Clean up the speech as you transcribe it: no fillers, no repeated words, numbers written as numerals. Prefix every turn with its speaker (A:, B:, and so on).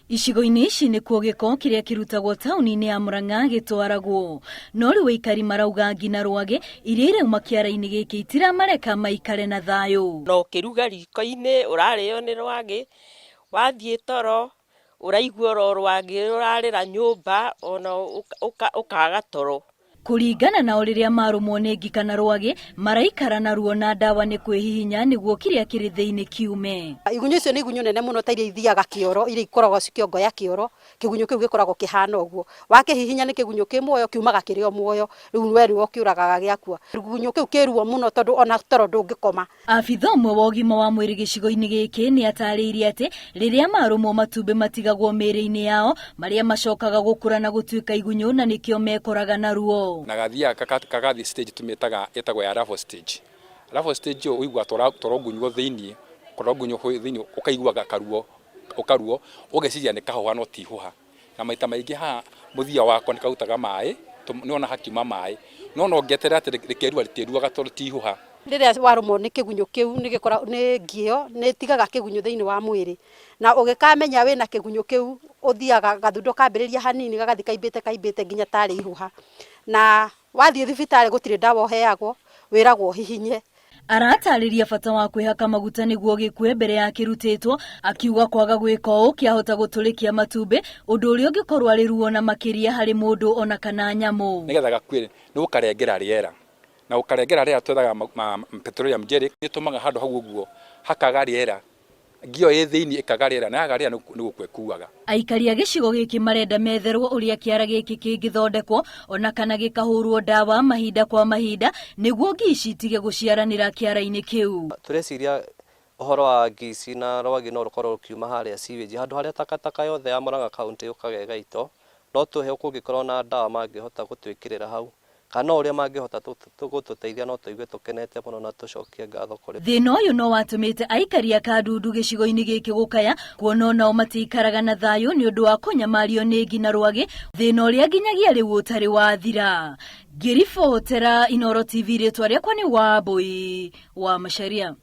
A: Icigo-inĩ ici nĩkuo gĩko kĩrĩa kĩrutagwo taũni-inĩ ya Murang'a gĩtwaragwo. No rĩu aikari marauga ngi na rwagĩ iria irauma kĩara-inĩ gĩkĩ itiramareka maikare na thayũ.
B: Na ũkĩruga riko-inĩ ũrarĩo nĩ rwagĩ, wathiĩ toro ũraigua oro rwagĩ rũrarĩra nyũmba ona ũkaga toro.
A: Kũringana nao rĩrĩa marũmwo nĩ ngi kana rwagĩ maraikara na ruo na ndawa nĩ kwĩhihinya nĩguo kĩrĩa kĩrĩ thĩinĩ kiume.
C: Igunyũ icio nĩ igunyũ nene mũno ta iria ithiaga kĩoro, iria ikoragwo cikĩongoya kĩoro, kĩgunyũ kĩu gĩkoragwo kĩhana ũguo. Wakĩhihinya nĩ kĩgunyũ kĩ muoyo, kiumaga kĩrĩ o muoyo, rĩu we nĩwe ũkĩũragaga gĩakua. Kĩgunyũ kĩu kĩ ruo mũno tondũ ona toro ndũngĩkoma.
A: Abitha ũmwe wa ũgima wa mwĩrĩ gĩcigo-inĩ gĩkĩ nĩ atarĩirie atĩ rĩrĩa marũmwo matumbĩ matigagwo mĩĩrĩ-inĩ yao marĩa macokaga gũkũra na gũtuĩka igunyũ na nĩkĩo mekoraga na ruo.
D: Na gathiaga kagathiĩ stage tũmĩtaga ĩtagwo ya larval stage. Larval stage ĩyo ũiguaga tũrongunywo thĩinĩ, tũrongunywo thĩinĩ ũkaigua karuo, karuo ũgeciria nĩ kahũha no ti ihũha. Na maita maingĩ haha mũthia wako nĩ karutaga maĩ, nĩ wona hakiuma maĩ, no no ngĩeterera atĩ rĩkerua rĩtiĩruaga tondũ ti ihũha.
C: Rĩrĩa warũmwo nĩ kĩgunyũ kĩu nĩ nĩ ngi ĩyo nĩ ĩtigaga kĩgunyũ thĩinĩ wa mwĩrĩ, na ũgĩkamenya wĩna kĩgunyũ kĩu ũthiaga gathundo kambĩrĩria hanini gagathiĩ kaimbĩte kaimbĩte nginya tarĩ ihũha, na wathiĩ thibitarĩ gũtirĩ ndawa ũheagwo, wĩragwo ũhihinye.
A: Aratarĩria bata wa kwĩhaka maguta nĩguo gĩkue mbere ya kĩrutĩtwo, akiuga kwaga gwĩka ũũ kĩahota gũtũrĩkia matumbĩ, ũndũ ũrĩa ũngĩkorwo arĩ ruo na makĩria harĩ mũndũ ona kana nyamũ.
D: Nĩgetha gakue nĩ gũkarengera rĩera, na gũkarengera rĩera twethaga petroleum jelly nĩ ĩtũmaga handũ hau ũguo hakaga rĩera, ngi ĩyo ĩ thĩinĩ ĩkaga rĩera, na yaga rĩera nĩ gũkua ĩkuaga.
A: Aikari a gĩcigo gĩkĩ marenda metherwo ũrĩa kĩara gĩkĩ kĩngĩthondekwo ona kana gĩkahũrwo ndawa mahinda kwa mahinda nĩguo ngi ici itige gũciaranĩra kĩara-inĩ kĩu.
E: Tũreciria ũhoro wa ngi ici na rwagĩ no rũkorwo rũkiuma harĩa sewage handũ harĩa takataka yothe ya Murang'a County yũkaga ĩgaitwo, no tũhe kũngĩkorwo na ndawa mangĩhota gũtwĩkĩrĩra hau kana ũrĩa mangĩhota gũtũteithia no tũigue tũkenete mũno na tũcokie ngatho kũrĩ.
A: Thĩna ũyũ no watũmĩte aikari a Kandundu gĩcigo-inĩ gĩkĩ gũkaya kuona onao matiikaraga na thayũ nĩ ũndũ wa kũnyamario nĩ ngi na rwagĩ, thĩna ũrĩa nginyagia rĩu ũtarĩ wathira. Ngĩribotera Inooro TV rĩtwa rĩakwa nĩ Wambui wa Macharia.